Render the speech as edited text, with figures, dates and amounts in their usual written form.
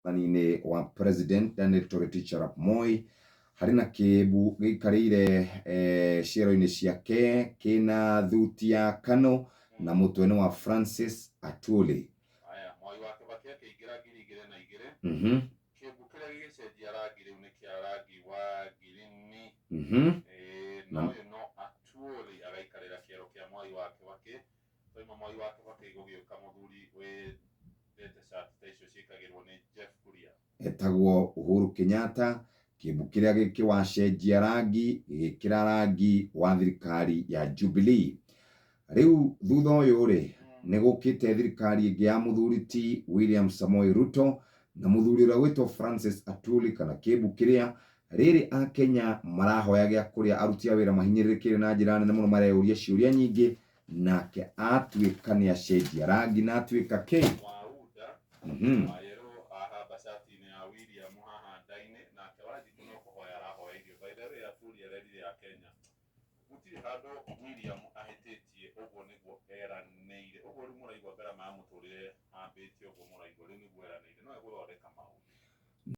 Wathani-inĩ wa President Daniel Toroitich arap Moi, harĩ na kĩmbu gĩikarĩire ciero-inĩ ciake kĩna thuti ya Kano na mũtwe nĩ wa Francis Atwoli. Haya, Mwai wa Kĩbakĩ akĩingĩra 2002. Kĩmbu kĩrĩa gĩgĩcenjia rangi rĩu nĩ kĩa rangi wa ngirini. Ĩĩ, na ũyũ no Atwoli agaikarĩra kĩero kĩa Mwai wa Kĩbakĩ. Twaima Mwai wa Kĩbakĩ gũgĩũka mũthuri wĩndete cati ta icio ciĩkagĩrwo nĩ Jeff Kuria. Etagwo Uhuru Kenyatta, kĩmbu kĩrĩa gĩkĩwacenjia rangi gĩgĩkĩra rangi wa thirikari ya Jubilee. Rĩu thutha ũyũ rĩ, nĩ gũkĩte thirikari ĩngĩ ya mũthuri ti William Samoei Ruto na mũthuri ũrĩa gwĩtwo Francis Atwoli kana kĩmbu kĩrĩa rĩrĩ Akenya marahoya gĩa kũrĩa, aruti a wĩra mahinyĩrĩrĩkĩire na njĩra nene mũno, mareyũria ciũria nyingĩ, nake atuĩka nĩ acenjia rangi na atuĩka kĩ? Wa UDA. Wa yellow ahamba cati-inĩ ya William haha nda-inĩ, nake Wanjikũ no kũhoya arahoya irio. By the way, Atwoli arerire Akenya gũtirĩ handũ William ahĩtĩtie, ũguo nĩguo eranĩire. Ũguo rĩu mũraigua ngarama ya mũtũrĩre ambĩtie ũguo mũraigua, rĩu nĩguo eranĩire no egũthondeka maũndũ.